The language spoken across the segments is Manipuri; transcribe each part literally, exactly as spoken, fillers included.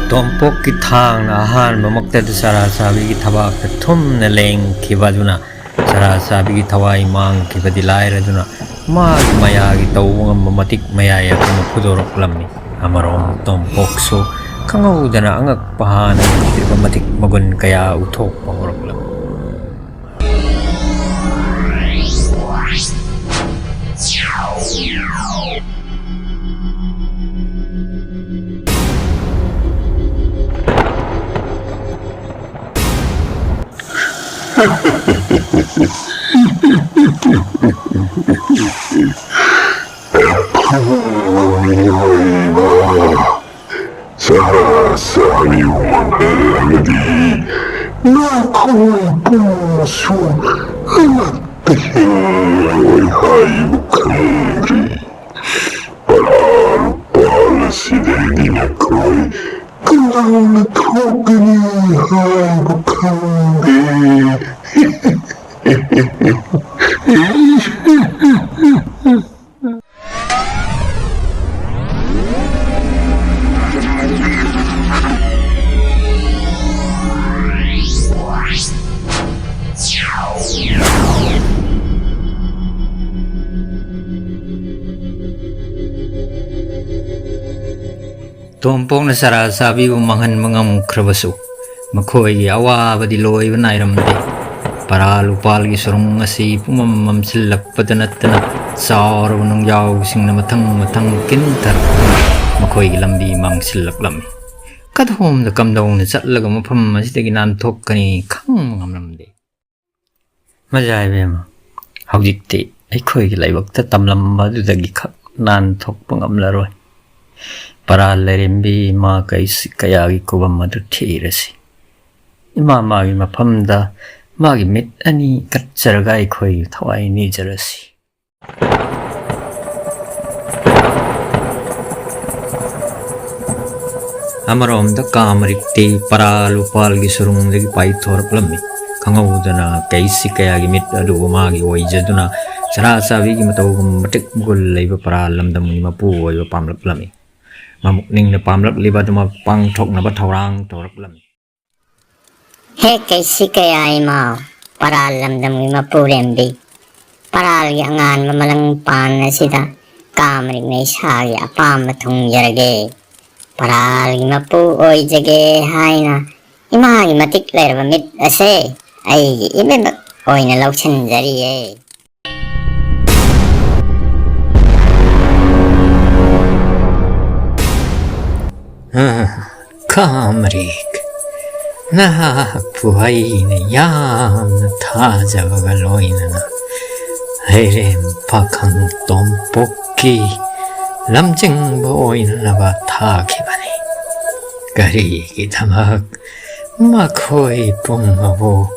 ꯇꯣꯝꯄꯣꯛꯀꯤ ꯊꯥꯡꯅ ꯑꯍꯥꯟꯕꯃꯛꯇꯗ ꯆꯔꯥ ꯆꯥꯕꯤꯒꯤ ꯊꯕꯥꯛꯇ ꯊꯨꯝꯅ ꯂꯦꯡꯈꯤꯕ ꯑꯗꯨꯅ ꯆꯔꯥ ꯆꯥꯕꯤꯒꯤ ꯊꯋꯥꯏ ꯃꯥꯡꯈꯤꯕꯗꯤ ꯂꯥꯏꯔꯗꯨꯅ ꯃꯥꯒꯤ ꯃꯌꯥꯒꯤ ꯇꯧꯕ ꯉꯝꯕ ꯃꯇꯤꯛ ꯃꯌꯥꯏ ꯑꯗꯨꯅ ꯐꯨꯗꯣꯔꯛꯂꯝꯃꯤ꯫ ꯑꯃꯔꯣꯝ ꯇꯣꯝꯄꯣꯛꯁꯨ ꯈꯪꯍꯧꯗꯅ ꯑꯉꯛꯄ ꯍꯥꯟꯅ ꯎꯗ꯭ꯔꯤꯕ ꯃꯇꯤꯛ ꯃꯒꯨꯟ ꯀꯌꯥ ꯎꯊꯣꯛꯄ ꯍꯧꯔꯛꯂꯝꯃꯤ꯫ ꯆꯔꯥ ꯆꯥꯕꯤꯕ ꯃꯥꯡꯍꯜꯂꯒꯗꯤ ꯅꯈꯣꯏ ꯄꯨꯝꯅꯃꯛꯁꯨ ꯑꯃꯠꯇ ꯍꯤꯡꯂꯔꯣꯏ ꯍꯥꯏꯕ ꯈꯪꯗ꯭ꯔꯤ꯫ ꯄꯔꯥ ꯂꯨꯄꯥꯜ ꯑꯁꯤꯗꯒꯤ ꯅꯈꯣꯏ ꯀꯅꯥꯅ ꯊꯣꯛꯀꯅꯤ ꯍꯥꯏꯕ ꯈꯪꯗꯦ꯫ ꯇꯣꯝꯄꯣꯛꯅ ꯆꯔꯥ ꯆꯥꯕꯤꯕꯨ ꯃꯥꯡꯍꯟꯕ ꯉꯝꯈ꯭ꯔꯕꯁꯨ, ꯃꯈꯣꯏꯒꯤ ꯑꯋꯥꯕꯗꯤ ꯂꯣꯏꯕ ꯅꯥꯏꯔꯝꯗꯦ꯫ ꯄꯔꯥ ꯂꯨꯄꯥꯜꯒꯤ ꯁꯨꯔꯨꯡ ꯑꯁꯤ ꯄꯨꯝꯃꯝ ꯃꯝꯁꯤꯜꯂꯛꯄꯗ ꯅꯠꯇꯅ, ꯆꯥꯎꯔꯕ ꯅꯨꯡꯖꯥꯎꯁꯤꯡꯅ ꯃꯊꯪ ꯃꯊꯪ ꯀꯤꯟꯊꯔꯛꯇꯨꯅ ꯃꯈꯣꯏꯒꯤ ꯂꯝꯕꯤ ꯃꯥꯡꯁꯤꯜꯂꯛꯂꯝꯃꯤ꯫ ꯀꯗꯣꯝꯗ ꯀꯝꯗꯧꯅ ꯆꯠꯂꯒ ꯃꯐꯝ ꯑꯁꯤꯗꯒꯤ ꯅꯥꯟꯊꯣꯛꯀꯅꯤ ꯈꯪꯕ ꯉꯝꯂꯝꯗꯦ꯫ ꯃꯖꯥ ꯏꯕꯦꯝꯃ, ꯍꯧꯖꯤꯛꯇꯤ ꯑꯩꯈꯣꯏꯒꯤ ꯂꯥꯏꯕꯛꯇ ꯇꯝꯂꯝꯕ ꯑꯗꯨꯗꯒꯤ ꯈꯛ ꯅꯥꯟꯊꯣꯛꯄ ꯉꯝꯂꯔꯣꯏ꯫ ꯄꯔꯥ ꯂꯥꯏꯔꯦꯝꯕꯤ ꯏꯃꯥ ꯀꯩꯁꯤ ꯀꯌꯥꯒꯤ ꯈꯨꯕꯝ ꯑꯗꯨ ꯊꯤꯔꯁꯤ꯫ ꯏꯃꯥ ꯃꯥꯒꯤ ꯃꯐꯝꯗ ꯃꯥꯒꯤ ꯃꯤꯠ ꯑꯅꯤ ꯀꯠꯆꯔꯒ ꯑꯩꯈꯣꯏꯒꯤ ꯊꯋꯥꯏ ꯅꯤꯖꯔꯁꯤ꯫ ꯑꯃꯔꯣꯝꯗ ꯀꯥ ꯃꯔꯤꯛꯇꯤ ꯄꯔꯥ ꯂꯨꯄꯥꯜꯒꯤ ꯁꯨꯔꯨꯡꯗꯒꯤ ꯄꯥꯏꯊꯣꯔꯛꯂꯝꯃꯤ꯫ ꯈꯪꯍꯧꯗꯅ ꯀꯩꯁꯤ ꯀꯌꯥꯒꯤ ꯃꯤꯠ ꯑꯗꯨ ꯃꯥꯒꯤ ꯑꯣꯏꯖꯗꯨꯅ ꯁꯔꯥ ꯆꯥꯕꯤꯒꯤ ꯃꯇꯧꯒꯨꯝ ꯃꯇꯤꯛ ꯃꯒꯨꯟ ꯂꯩꯕ ꯄꯔꯥ ꯂꯝꯗꯝꯒꯤ ꯃꯄꯨ ꯑꯣꯏꯕ ꯄꯥꯝꯂꯛꯂꯝꯃꯤ꯫ ꯃꯃꯨꯛꯅꯤꯡꯅ ꯄꯥꯝꯂꯛꯂꯤꯕ ꯑꯗꯨꯃꯛ ꯄꯥꯡꯊꯣꯛꯅꯕ ꯊꯧꯔꯥꯡ ꯇꯧꯔꯛꯂꯝꯃꯤ꯫ ꯍꯦ ꯀꯩꯁꯤ ꯀꯌꯥ ꯏꯃꯥꯎ, ꯄꯔꯥꯜ ꯂꯝꯗꯝꯒꯤ ꯃꯄꯨꯔꯦꯝꯕꯤ, ꯄꯔꯥꯜꯒꯤ ꯑꯉꯥꯟꯕ ꯃꯂꯪ ꯄꯥꯟ ꯑꯁꯤꯗ ꯀꯥꯃꯔꯤꯛꯅ ꯏꯁꯥꯒꯤ ꯑꯄꯥꯝꯕ ꯊꯨꯡꯖꯔꯒꯦ, ꯄꯔꯥꯜꯒꯤ ꯃꯄꯨ ꯑꯣꯏꯖꯒꯦ ꯍꯥꯏꯅ ꯏꯃꯥꯒꯤ ꯃꯇꯤꯛ ꯂꯩꯔꯕ ꯃꯤꯠ ꯑꯁꯦ ꯑꯩꯒꯤ ꯏꯃꯤꯠꯃꯛ ꯑꯣꯏꯅ ꯂꯧꯁꯤꯟꯖꯔꯤꯌꯦ꯫ ꯑ, ꯈꯥꯃꯔꯤꯛ, ꯅꯍꯥꯛꯄꯨ ꯑꯩꯅ ꯌꯥꯝꯅ ꯊꯥꯖꯕꯒ ꯂꯣꯏꯅꯅ ꯍꯩꯔꯦꯝ ꯄꯥꯈꯪ ꯇꯣꯝꯄꯣꯛꯀꯤ ꯂꯝꯖꯤꯡꯕ ꯑꯣꯏꯅꯅꯕ ꯊꯥꯈꯤꯕꯅꯤ꯫ ꯀꯔꯤꯒꯤꯗꯃꯛ ꯃꯈꯣꯏ ꯄꯨꯝꯅꯃꯛ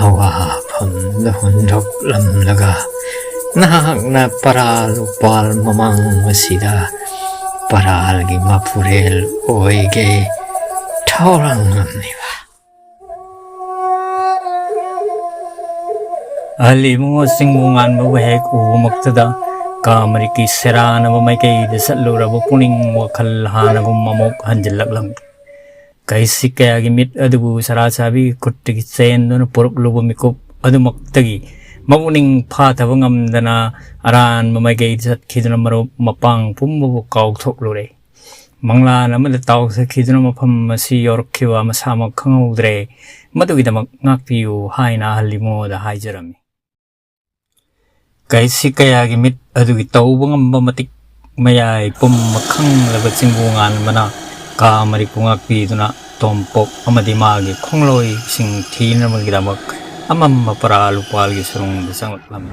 ꯑꯋꯥꯐꯝꯗ ꯍꯨꯟꯗꯣꯛꯂꯝꯂꯒ ꯅꯍꯥꯛꯅ ꯄꯔꯥꯜ ꯎꯄꯥꯜ ꯃꯃꯥꯡ ꯑꯁꯤꯗ ꯄꯔꯥꯜꯒꯤ ꯃꯄꯨꯔꯦꯜ ꯑꯣꯏꯒꯦ ꯊꯧꯔꯥꯡꯂꯝꯂꯤꯕ? ꯑꯍꯜ ꯏꯕꯨꯡꯉꯣ ꯆꯤꯡꯕꯨ ꯉꯥꯟꯕꯕꯨ ꯍꯦꯛ ꯎꯕꯃꯛꯇꯗ ꯀꯥꯃꯔꯤꯛꯀꯤ ꯁꯦꯔꯥꯟꯅꯕ ꯃꯥꯏꯀꯩꯗ ꯆꯠꯂꯨꯔꯕ ꯄꯨꯛꯅꯤꯡ ꯋꯥꯈꯜ ꯍꯥꯟꯅꯒꯨꯝ ꯑꯃꯨꯛ ꯍꯟꯖꯤꯜꯂꯛꯂꯝꯃꯤ꯫ ꯀꯩꯁꯤ ꯀꯌꯥꯒꯤ ꯃꯤꯠ ꯑꯗꯨꯕꯨ ꯁꯔꯥ ꯁꯥꯕꯤꯒꯤ ꯈꯨꯠꯇꯒꯤ ꯆꯦꯟꯗꯨꯅ ꯄꯨꯔꯛꯂꯨꯕ ꯃꯤꯀꯨꯞ ꯑꯗꯨꯃꯛꯇꯒꯤ ꯃꯄꯨꯛꯅꯤꯡ ꯐꯥꯊꯕ ꯉꯝꯗꯅ ꯑꯔꯥꯟꯕ ꯃꯥꯏꯀꯩꯗ ꯆꯠꯈꯤꯗꯨꯅ ꯃꯔꯨꯞ ꯃꯄꯥꯡ ꯄꯨꯝꯕꯕꯨ ꯀꯥꯎꯊꯣꯛꯂꯨꯔꯦ꯫ ꯃꯪꯂꯥꯟ ꯑꯃꯗ ꯇꯥꯎꯊꯈꯤꯗꯨꯅ ꯃꯐꯝ ꯑꯁꯤ ꯌꯧꯔꯛꯈꯤꯕ ꯃꯁꯥꯃꯛ ꯈꯪꯍꯧꯗ꯭ꯔꯦ꯫ ꯃꯗꯨꯒꯤꯗꯃꯛ ꯉꯥꯛꯄꯤꯌꯨ ꯍꯥꯏꯅ ꯑꯍꯜ ꯏꯕꯨꯡꯉꯣꯗ ꯍꯥꯏꯖꯔꯝꯃꯤ꯫ ꯀꯩꯁꯤ ꯀꯌꯥꯒꯤ ꯃꯤꯠ ꯑꯗꯨꯒꯤ ꯇꯧꯕ ꯉꯝꯕ ꯃꯇꯤꯛ ꯃꯌꯥꯏ ꯄꯨꯝꯕ ꯈꯪꯂꯕ ꯆꯤꯡꯕꯨ ꯉꯥꯟꯕꯅ ꯀꯥ ꯃꯔꯤꯛꯄꯨ ꯉꯥꯛꯄꯤꯗꯨꯅ ꯇꯣꯝꯄꯣꯛ ꯑꯃꯗꯤ ꯃꯥꯒꯤ ꯈꯣꯡꯂꯣꯏꯁꯤꯡ ꯊꯤꯅꯕꯒꯤꯗꯃꯛ ꯑꯃꯝꯕ ꯄꯔꯥ ꯂꯨꯄꯥꯜꯒꯤ ꯁꯨꯔꯨꯡꯗ ꯆꯪꯂꯛꯂꯝꯃꯤ꯫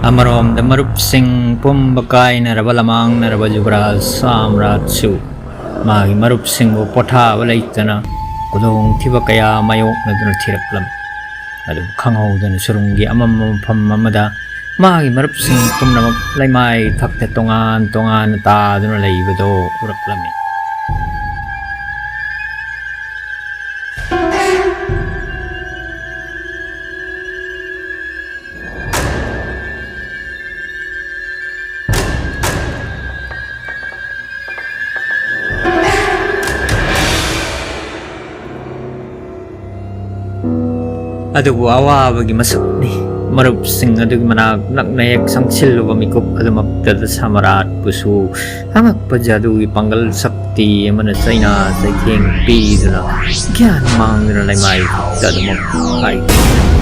ꯑꯃꯔꯣꯝꯗ ꯃꯔꯨꯞꯁꯤꯡ ꯄꯨꯝꯕ ꯀꯥꯏꯅꯔꯕ ꯂꯃꯥꯡꯅꯔꯕ ꯌꯨꯕꯔꯥꯖ ꯁꯥꯝꯔꯥꯖꯁꯨ ꯃꯥꯒꯤ ꯃꯔꯨꯞꯁꯤꯡꯕꯨ ꯄꯣꯊꯥꯕ ꯂꯩꯇꯅ ꯈꯨꯗꯣꯡꯊꯤꯕ ꯀꯌꯥ ꯃꯥꯌꯣꯛꯅꯗꯨꯅ ꯊꯤꯔꯛꯂꯝꯃꯤ꯫ ꯑꯗꯨꯕꯨ ꯈꯪꯍꯧꯗꯅ ꯁꯨꯔꯨꯡꯒꯤ ꯑꯃꯝꯕ ꯃꯐꯝ ꯑꯃꯗ ꯃꯥꯒꯤ ꯃꯔꯨꯞꯁꯤꯡ ꯄꯨꯝꯅꯃꯛ ꯂꯩꯃꯥꯏ ꯊꯛꯇ ꯇꯣꯉꯥꯟ ꯇꯣꯉꯥꯟꯅ ꯇꯥꯗꯨꯅ ꯂꯩꯕꯗꯨ ꯎꯔꯛꯂꯝꯃꯤ꯫ ꯑꯗꯨꯕꯨ ꯑꯋꯥꯕꯒꯤ ꯃꯁꯛꯅꯤ꯫ ꯃꯔꯨꯞꯁꯤꯡ ꯑꯗꯨꯒꯤ ꯃꯅꯥꯛ ꯅꯛꯅ ꯍꯦꯛ ꯆꯪꯁꯤꯜꯂꯨꯕ ꯃꯤꯀꯨꯞ ꯑꯗꯨꯃꯛꯇꯗ ꯁꯃꯔꯥꯠꯄꯨꯁꯨ ꯑꯉꯛꯄ ꯖꯥꯗꯨꯒꯤ ꯄꯥꯡꯒꯜ ꯁꯛꯇꯤ ꯑꯃꯅ ꯆꯩꯅꯥ ꯆꯩꯊꯦꯡ ꯄꯤꯗꯨꯅ ꯒ꯭ꯌꯥꯟ ꯃꯥꯡꯗꯨꯅ ꯂꯩꯃꯥꯏ ꯈꯛꯇ ꯑꯗꯨꯃꯛ ꯍꯥꯏꯈꯤ꯫